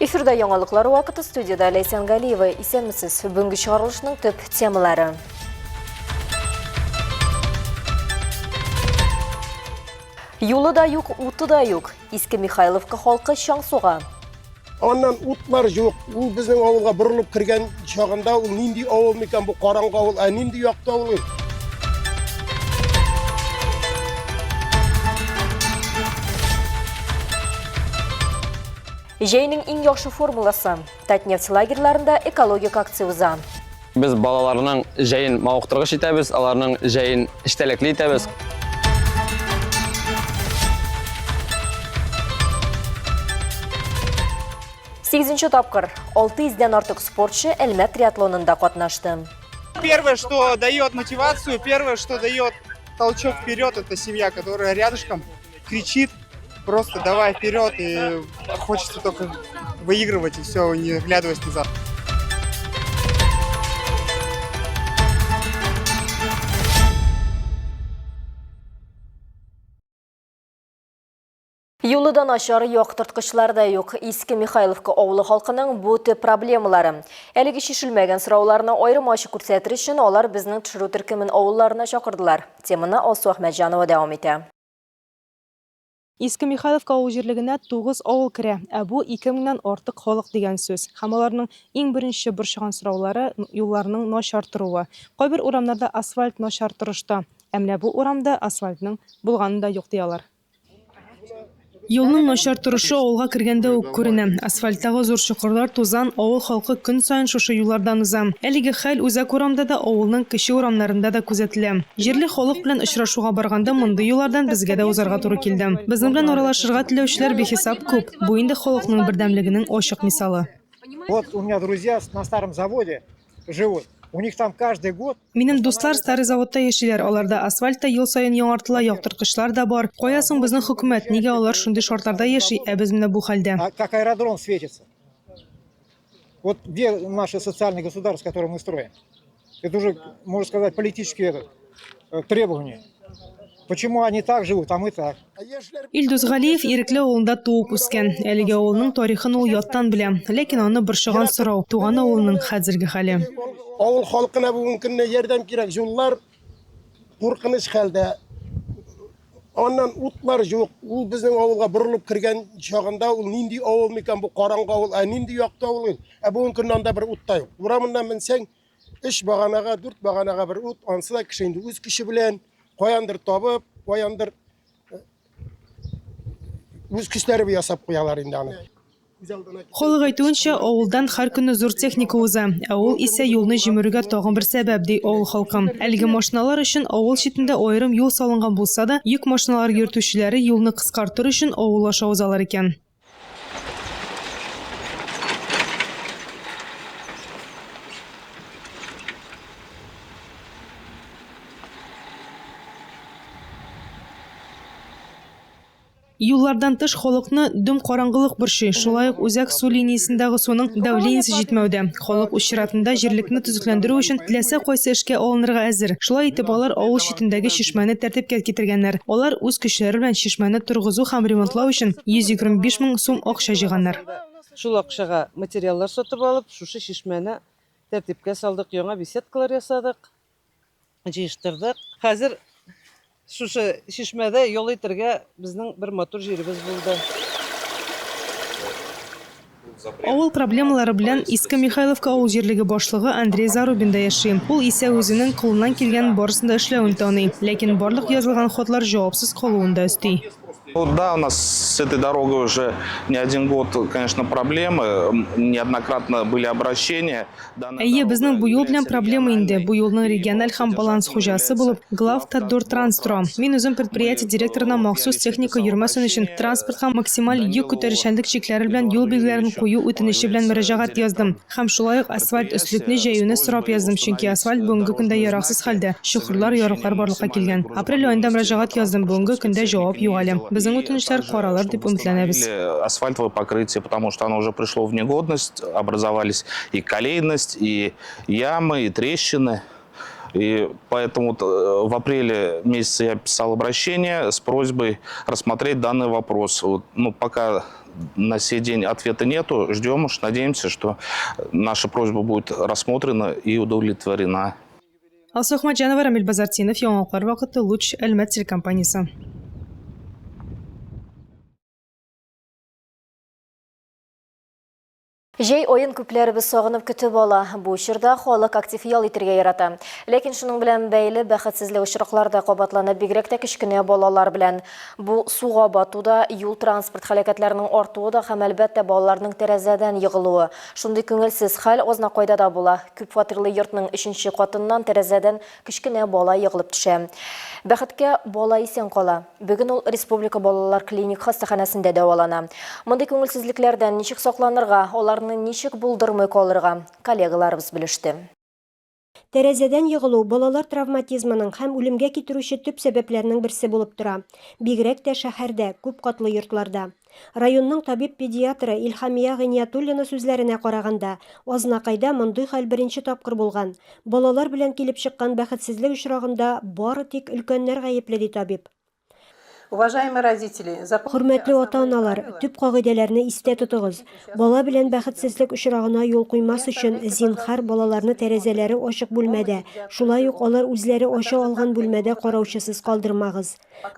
Эфирда яңалыклар вакыты студияда Ләйсән Галиева. Исәнмесез. Бүгенге чыгарылышның төп темалары. Юлы да юк, уты да юк. Иске Михайловка халкы чаң суга. Аннан утлар юк. Ул безнең авылга борылып кергән чагында ул нинди авыл микән бу караңгы авыл, ә нинди якты авыл ул? Җәйнең иң яхшы формуласы. Татнефть лагерьларында экологик акция уза. Без балаларның җәен мавыктыргыч итәбез, аларның җәен эчтәлекле итәбез. Сигезенче тапкыр 600 дән артык спортчы Әлмәт триатлонында катнашты. Первое, что дает мотивацию, первое, что дает толчок вперед, это семья, которая рядышком кричит, просто давай вперед, и хочется только выигрывать, и все, не оглядываясь назад. Юлы да начар, яктырткычлар да юк. Иске Михайловка авылы халкының бу төп проблемалары. Әлеге чишелмәгән сорауларны аерым ачык күрсәтер өчен алар безнең төшерү төркемен авылларына чакырдылар. Теманы Алсу Әхмәтҗанова дәвам итә. Иске Михайловка авыл җирлегенә тугыз авыл керә, ә бу 2000 нән артык халык дигән сүз. Һәм аларның иң беренче борчыган сораулары, юлларның начар торуы. Кайбер урамнарда асфальт начар торышта, ә менә бу урамда асфальтның булганы да юк, ди алар. Юлның начар торышы авылга кергәндә үк күренә. Асфальттагы зур чокырлар, тузан, авыл халкы көн саен шушы юллардан уза. Әлеге хәл үзәк урамда да, авылның кече урамнарында да күзәтелә. Җирле халык белән очрашуга барганда мондый юллардан безгә дә узарга туры килде. Безнең белән аралашырга теләүчеләр бихисап күп. Бу инде халыкның бердәмлегенең ачык мисалы. Вот у меня друзья на старом заводе живут. У них там каждый год Минем дуслар Старый Заводта яшиләр, аларда асфальт та ел саен яңартыла, яктырткычлар да бар. Кая соң безнең хөкүмәт, нигә алар шундый шартларда яши, ә без менә бу хәлдә? Как аэродром светится. Вот где наше социальное государство, которое мы строим? Это уже, можно сказать, политические этот, требования. Почему они так живут, а мы так? Илдус Галиев Ирекле авылында туып үскән. Әлеге авылның тарихын ул яттан белә. Ләкин аны борчыган сорау, туган авылының хәзерге хәле. Авыл халкына бүгенге көнне ярдәм кирәк. Юллар куркыныч хәлдә. Аннан утлар юк. Ул безнең авылга борылып кергән чагында ул нинди авыл микән бу караңгы авыл, ә нинди якты авыл ул? Ә бүгенге көнне анда бер ут та юк. Урамыннан менсәң, өч баганага, дүрт баганага бер ут, ансы да кеше инде үз көче белән каяндыр табып, каяндыр үз көчләре белән ясап куялар инде аны. Халык әйтүенчә, авылдан һәр көнне зур техника уза, ә ул исә юлны җимерүгә тагын бер сәбәп, ди авыл халкы. Әлеге машиналар өчен авыл читендә аерым юл салынган булса да, йөк машиналары йөртүчеләре юлны кыскартыр өчен авыл аша узалар икән. Юллардан тыш халыкны дөм караңгылык борчый, шулай ук үзәк су линиясендәге суның давлениесе җитмәү дә. Халык үз чиратында җирлекне төзекләндерү өчен теләсә кайсы эшкә алынырга әзер. Шулай итеп алар авыл читендәге чишмәне тәртипкә китергәннәр. Алар үз көчләре белән чишмәне торгызу һәм ремонтлау өчен 125 мең сум акча җыйганнар. Шул акчага материаллар сатып алып, шушы чишмәне тәртипкә салдык, яңа беседкалар ясадык. Җыештырдык. Хәзер шушы чишмәдә ял итәргә безнең бер матур җиребез булды. Авыл проблемалары белән Иске Михайловка авыл җирлеге башлыгы Андрей Зарубин да яши. Ул исә үзенең кулыннан килгән барысын да эшләвен таный. Ләкин барлык язылган хатлар җавапсыз калуын да өсти. Да, у нас с этой дорогой уже не один год, конечно, проблемы. Неоднократно были обращения. Әйе, безнең бу юл белән проблема инде. Бу юлның региональ һәм баланс хуҗасы булып Главтатдортранс тора. Мин үзем предприятие директорына махсус техника йөрмәсен өчен транспортка максималь йөк күтәрүчәнлек чикләре белән юл билгеләрен кую үтенече белән мөрәҗәгать яздым. Һәм шулай ук асфальт өслекне җәюне сорап яздым, чөнки асфальт бүгенге көндә яраксыз хәлдә, чокырлар, ярыклар барлыкка килгән. Апрель аенда мөрәҗәгать яздым, бүгенге көндә җавап юк әле. Безнең үтенечләр каралыр дип өметләнәбез. Асфальтовое покрытие, потому что оно уже пришло в негодность, образовались и колейность, и ямы, и трещины. И поэтому в апреле месяце я писал обращение с просьбой рассмотреть данный вопрос. Вот, ну, пока на сей день ответа нету, ждем, уж надеемся, что наша просьба будет рассмотрена и удовлетворена. Алсу Әхмәтҗанова, Рамил Базартдинов, Яңалыклар вакыты, Луч, Әлмәт телекомпаниясе. Җәй аен күпләребез сагынып көтеп ала. Бу чорда халык актив ял итергә ярата. Ләкин шуның белән бәйле бәхетсезлек очраклары да кабатлана, бигрәк тә кечкенә балалар белән. Бу суга бату да, юл-транспорт һәлакәтләренең артуы да һәм, әлбәттә, балаларның тәрәзәдән егылуы. Шундый күңелсез хәл Азнакайда да була. Күпфатирлы йортның өченче катыннан тәрәзәдән кечкенә бала егылып төшә. Бәхеткә, бала исән кала. Бүген ул Республика балалар клиник хастаханәсендә дәвалана. Мондый күңелсезлекләрдән ничек сакланырга, аларны ничек булдырмый калырга, коллегаларыбыз белеште. Тәрәзәдән егылу балалар травматизмының һәм үлемгә китерүче төп сәбәпләрнең берсе булып тора. Бигрәк тә шәһәрдә, күпкатлы йортларда. Районның табиб-педиатры Илһамия Гыйниятуллина сүзләренә караганда, Азнакайда мондый хәл беренче тапкыр булган. Балалар белән килеп чыккан бәхетсезлек очрагында бары тик өлкәннәр гаепле, ди табиб. Уважаемые родители, запомните Хөрмәтле основные ата-аналар, правила. төп кагыйдәләрне истә тотыгыз. Бала белән бәхетсезлек очрагына юл куймас өчен, зинһар, балаларны тәрәзәләре ачык бүлмәдә, шулай ук алар үзләре ача алган бүлмәдә караучысыз калдырмагыз.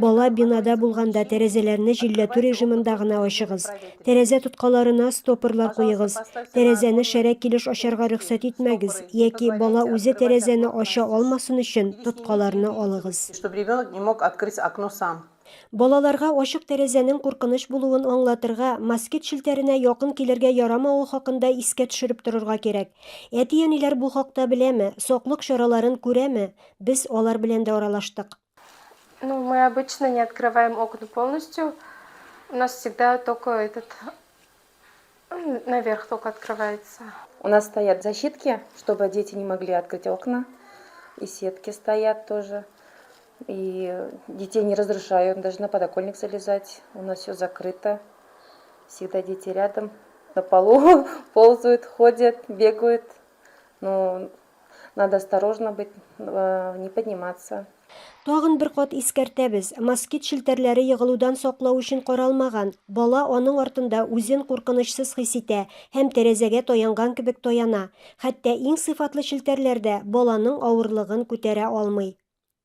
Бала бинада булганда тәрәзәләрне җилләтү режимында гына ачыгыз. Тәрәзә тоткаларына стопорлар куегыз. Тәрәзәне шәрә килеш ачарга рөхсәт итмәгез яки бала үзе тәрәзәне ача алмасын өчен тоткаларны алыгыз. Чтобы ребенок не мог открыть окно сам. Балаларга ачык тәрәзәнең куркыныч булуын аңлатырга, москит челтәренә якын килергә ярамавы хакында искә төшереп торырга кирәк. Әти-әниләр бу хакта беләме, саклык чараларын күрәме? Без алар белән дә аралаштык. Ну, мы обычно не открываем окна полностью. У нас всегда только этот наверх только открывается. У нас стоят защитки, чтобы дети не могли открыть окна. И сетки стоят тоже. И детей не разрешают даже на подоконник залезать. У нас все закрыто. Всегда дети рядом. На полу ползают, ходят, бегают. Но надо осторожно быть, не подниматься. Тагын бер кат искәртәбез, москит челтәрләре егылудан саклау өчен каралмаган, бала аның артында үзен куркынычсыз хис итә һәм тәрәзәгә таянган кебек таяна. Хәтта иң сыйфатлы челтәрләр дә баланың авырлыгын күтәрә алмый.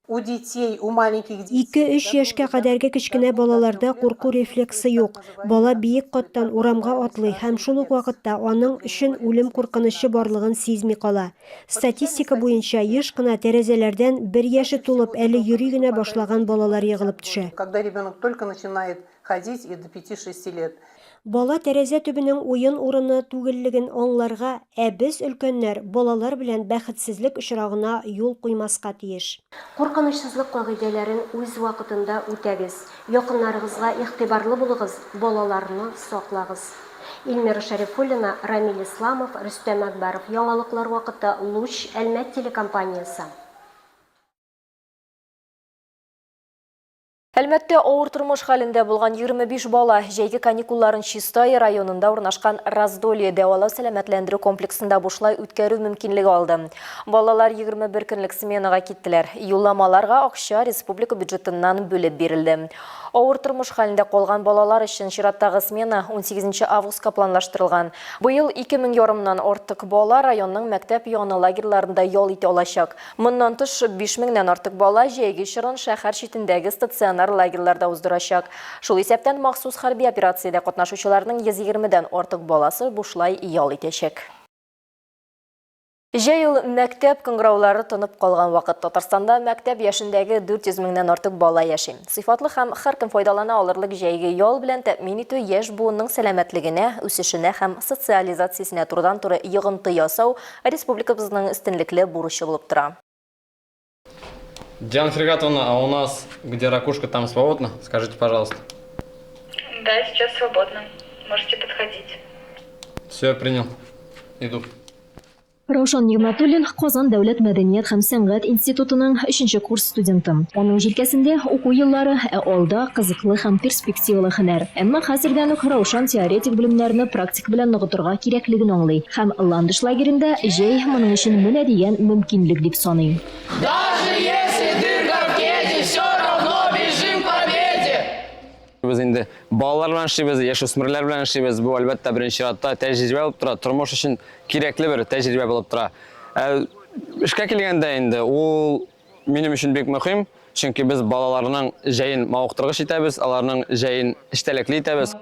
У детей, у маленьких детей. Ике-өч яшькә кадәрге кечкенә балаларда курку рефлексы юк. Бала биек каттан урамга атлый һәм шул ук вакытта аның өчен үлем куркынычы барлыгын сизми кала. Статистика буенча, еш кына тәрәзәләрдән бер яше тулып әле йөри генә башлаган балалар егылып төшә. Когда ребенок только начинает ходить и до пяти-шести лет. Бала тәрәзә төбенең уен урыны түгеллеген аңларга, ә без, өлкәннәр, балалар белән бәхетсезлек очрагына юл куймаска тиеш. Куркынычсызлык кагыйдәләрен үз вакытында үтәгез, якыннарыгызга игътибарлы булыгыз, балаларны саклагыз. Эльмира Шәрифуллина, Рамил Исламов, Рөстәм Әкбәров, Яңалыклар вакыты, Луч, Әлмәт телекомпаниясе. Әлмәттә авыр тормыш хәлендә булган 25 бала җәйге каникулларын Чистай районында урнашкан Раздолье дәвалау-сәламәтләндерү комплексында бушлай үткәрү мөмкинлеге алды. Балалар 21 көнлек сменага киттеләр. Юлламаларга акча республика бюджетыннан бүлеп бирелде. Авыр тормыш хәлендә калган балалар өчен чираттагы смена 18 августка планлаштырылган. Быел ике мең ярымнан артык бала районның мәктәп яны лагерьларында ял итә алачак. Моннан тыш, биш меңнән артык бала җәйге чорын шәһәр читендәге стационар лагерьларда уздырачак. Шул исәптән махсус хәрби операциядә катнашучыларның 120 дән артык баласы бушлай ял итәчәк. Җәй ул мәктәп кыңгыраулары тынып калган вакыт. Татарстанда мәктәп яшендәге 400 меңнән артык бала яши. Сыйфатлы һәм һәркем файдалана алырлык җәйге ял белән тәэмин итү яшь буынның сәламәтлегенә, үсешенә һәм социализациясенә турыдан-туры йогынты ясау Республикабызның өстенлекле бурычы булып тора. Диана Фрегатовна, а у нас где ракушка, там свободно? Скажите, пожалуйста. Да, сейчас свободно. Можете подходить. Все, принял. Иду. Раушан Нигъмәтуллин, Казан дәүләт мәдәният һәм сәнгать институтының өченче курс студенты. Аның җилкәсендә уку еллары, ә алда, кызыклы һәм перспективалы һөнәр. Әмма хәзердән үк Раушан теоретик белемнәрне практик белән ныгытырга кирәклеген аңлый һәм Ландыш лагеренда җәй моның өчен менә дигән мөмкинлек дип саный. Даже если дырка в кеде, все равно бежим к победе! Без инде балалар белән эшлибез, яшүсмерләр белән эшлибез. Бу, әлбәттә, беренче чиратта тәҗрибә булып тора, тормыш өчен кирәкле бер тәҗрибә булып тора. Ә эшкә килгәндә инде, ул минем өчен бик мөһим, чөнки без балаларның җәен мавыктыргыч итәбез, аларның җәен эчтәлекле итәбез.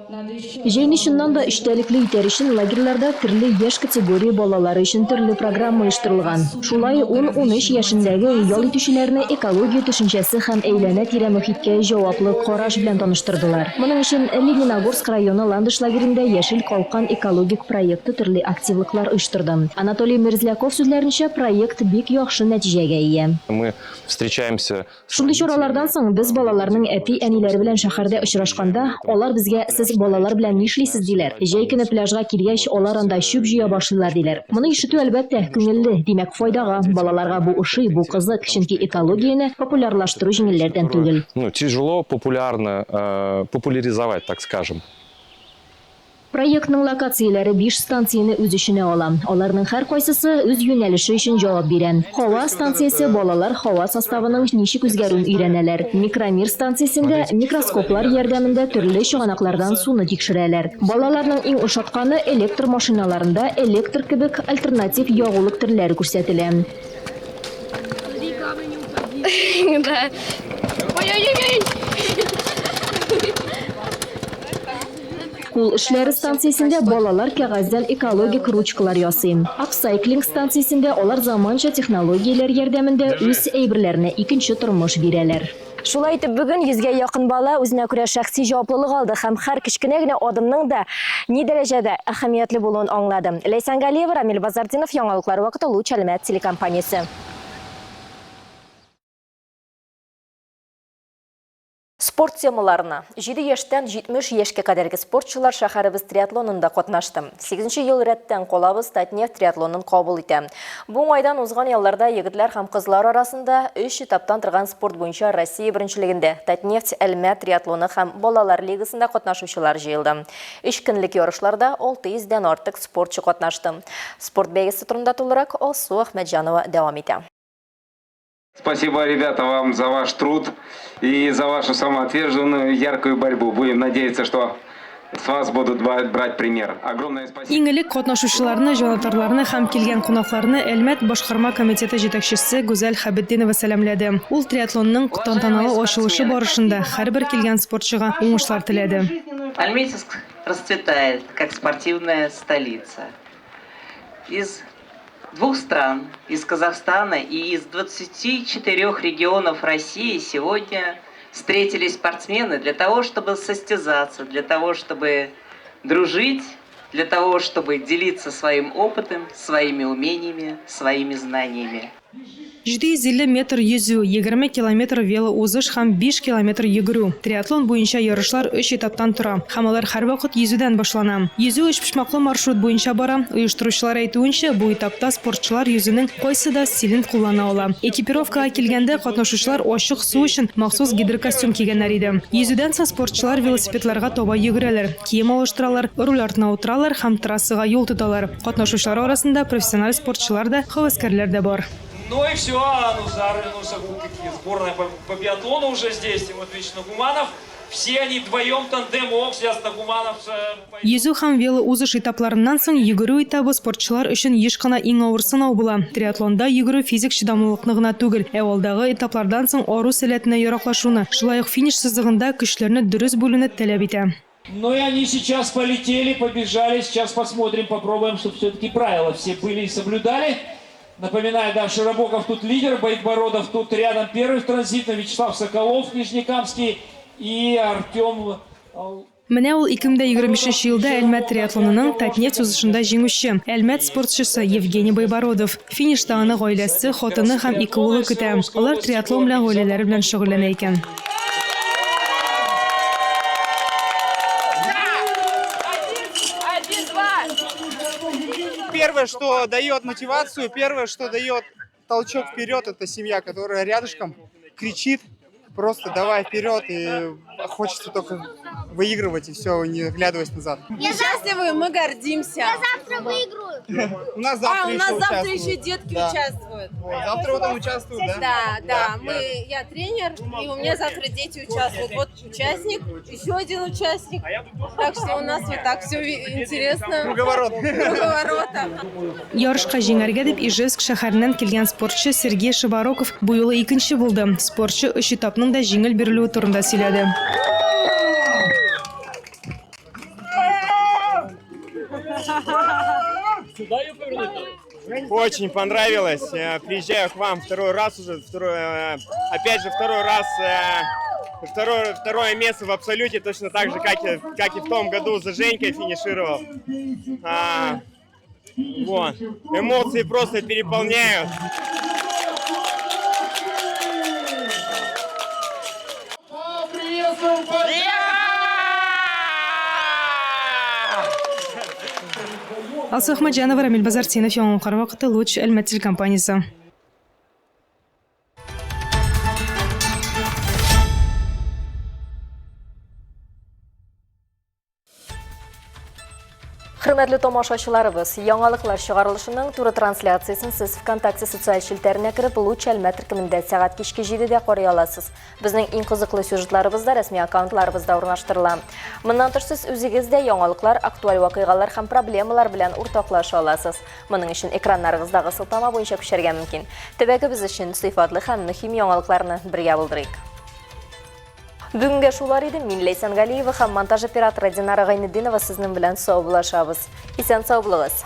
Җәйне чыннан да эчтәлекле итәр өчен лагерьларда төрле яшь категория балалары өчен төрле программа оештырылган. Шулай ун-унөч яшендәге ял итүчеләрне экология төшенчәсе һәм әйләнә-тирә мохиткә җаваплы караш белән таныштырдылар. Моның өчен Лениногорск районы Ландыш лагеренда Яшел калкан экологик проекты төрле активлыклар оештырды. Анатолий Мерзляков сүзләренчә, проект бик яхшы нәтиҗәгә ия. Мы встречаемся Шундый чаралардан соң без балаларның әти-әниләре белән шәһәрдә очрашканда, алар безгә сез балалар белән нишлисез диләр. Җәй көне пляжга килгәч, алар анда чүп җыя башлыйлар диләр. Моны ишетү, әлбәттә, күңелле, димәк, файдага. Балаларга бу ошый, бу кызык, чөнки экологияне популярлаштыру җиңелләрдән түгел. Ну, тяжело популярно, популяризовать, так скажем. Проектның локацияләре биш станцияне үз эченә ала. Аларның һәркайсысы үз юнәлеше өчен җавап бирә. Һава станциясе балалар һава составының ничек үзгәрүен өйрәнәләр. Микромир станциясендә микроскоплар ярдәмендә төрле чыганаклардан суны тикшерәләр. Балаларның иң ошатканы электр машиналарында электр кебек альтернатив ягулык төрләре күрсәтелә. Да. Ой-ой-ой! Кул эшләре станциясендә балалар кәгазьдән экологик ручкалар ясый. Апсайклинг станциясендә алар заманча технологияләр ярдәмендә үз әйберләренә икенче тормыш бирәләр. Шулай итеп, бүген йөзгә якын бала үзенә күрә шәхси җаваплылык алды һәм һәр кечкенә генә адымның да ни дәрәҗәдә әһәмиятле булуын аңлады. Ләйсән Галиева, Рамил Базартдинов, Яңалыклар вакыты, Луч Әлмәт телекомпаниясе. Спорт темаларына 7 яшьтән 70 яшькә кадәрге спортчылар шәһәребез триатлонында катнашты. 8 ел рәттән калабыз Татнефть триатлонын кабул итә. Бу уңайдан узган ялларда егетләр һәм кызлар арасында 3 этаптан торган спорт буенча Россия беренчелегендә Татнефть Әлмәт триатлоны һәм балалар лигасында катнашучылар җыелды. Өч көнлек ярышларда 600 дән артык спортчы катнашты. Спорт бәйгесе турында тулырак Алсу Әхмәтҗанова дәвам итә. Спасибо, ребята, вам за ваш труд и за вашу самоотверженную яркую борьбу. Будем надеяться, что с вас будут брать пример. Огромное спасибо. Иң элек катнашучыларны, җанатарларны һәм килгән кунакларны Әлмәт башкарма комитеты җитәкчесе Гүзәл Хәбетдинова сәламләде. Ул триатлонның тантаналы ачылышы барышында һәрбер килгән спортчыга уңышлар теләде. Альметьевск расцветает, как спортивная столица. Из двух стран, из Казахстана и из 24 регионов России сегодня встретились спортсмены для того, чтобы состязаться, для того, чтобы дружить, для того, чтобы делиться своим опытом, своими умениями, своими знаниями. 750 метр йөзү, 20 километр велоузыш һәм 5 километр йөгерү. Триатлон буенча ярышлар өч этаптан тора һәм алар һәрвакыт йөзүдән башлана. Йөзү өчпочмаклы маршрут буенча бара. Оештыручылар әйтүенчә, бу этапта спортчылар йөзүнең кайсы да стилен куллана ала. Экипировкага килгәндә, катнашучылар ачык су өчен махсус гидрокостюм кигәннәр иде. Йөзүдән соң спортчылар велосипедларга таба йөгерәләр, кием алыштыралар, руль артына утыралар һәм трассага юл тоталар. Катнашучылар арасында профессиональ спортчылар да, һәвәскәрләр дә бар. Ну и все, Анузар Юнусов, какие сборная по, по биатлону уже здесь, Тимур Дмитриевич Нагуманов. Все они вдвоем тандем ок, сейчас Нагуманов... Э, Йөзү һәм велоузыш этапларыннан соң йөгерү этабы спортчылар өчен еш кына иң авыр сынау була. Триатлонда йөгерү физик чыдамлылыкны гына түгел, ә алдагы этаплардан соң ару сәләтенә яраклашуны, шулай ук финиш сызыгында көчләрне дөрес бүлүне таләп итә. Ну и они сейчас полетели, побежали. Сейчас посмотрим, попробуем, чтобы все-таки правила все были и соблюдали. Напоминаю, да, Широбоков тут лидер, Байбородов тут рядом первый в транзитном, Вячеслав Соколов, Нижнекамский и Артем... Менә ул 2025 елда Әлмәт триатлонының Татнефть узышында җиңүче, Әлмәт спортчысы Евгений Байбородов. Финишта аны гаиләсе, хатыны һәм ике улы көтә. Алар триатлон белән гаиләләре белән шөгыльләнә икән. Первое, что дает мотивацию, первое, что дает толчок вперед, это семья, которая рядышком кричит, просто давай вперед, и хочется только выигрывать, и все, не оглядываясь назад. Мы счастливы, мы гордимся. Я завтра выиграю. У нас завтра а, у еще нас завтра участвуют. еще детки Да. участвуют. Вот, завтра вот там участвуют, да? Да, да, Да. мы, я тренер, и у меня завтра дети участвуют. Вот участник, еще один участник. Так что у нас вот так все интересно. Круговорот. Круговорота. Ярышка җиңәргә дип Ижевск шәһәреннән килгән спортчы Сергей Шибароков бу юлы икенче булды. Спортчы өч этапның да җиңел бирелүе турында сөйләде. Очень понравилось. Э, приезжаю к вам второй раз уже, второй, э, опять же второй раз, э, второе, второе место в абсолюте, точно так же, как и, как и в том году за Женькой финишировал. А, вот. Эмоции просто переполняют. Алсу Әхмәтҗанова, Рамил Базартинов, Яңалыклар вакыты, Луч, Әлмәт телекомпаниясе. Хөрмәтле тамашачыларыбыз, яңалыклар чыгарылышының туры трансляциясен сез ВКонтакте социаль челтәренә кереп, Луч Әлмәт төркемендә сәгать кичке 7дә карый аласыз. Безнең иң кызыклы сюжетларыбыз да рәсми аккаунтларыбызда урнаштырыла. Моннан тыш сез үзегез дә яңалыклар, актуаль вакыйгалар һәм проблемалар белән уртаклаша аласыз. Моның өчен экраннарыгыздагы сылтама буенча күчәргә мөмкин. Төбәгебез өчен сыйфатлы һәм мөһим яңалыкларны бергә булдырыйк. Бүгенгә шулар иде. Мин Ләйсән Галиева һәм монтаж операторы Динара Гайнетдинова сезнең белән саубуллашабыз. Исән сау булыгыз.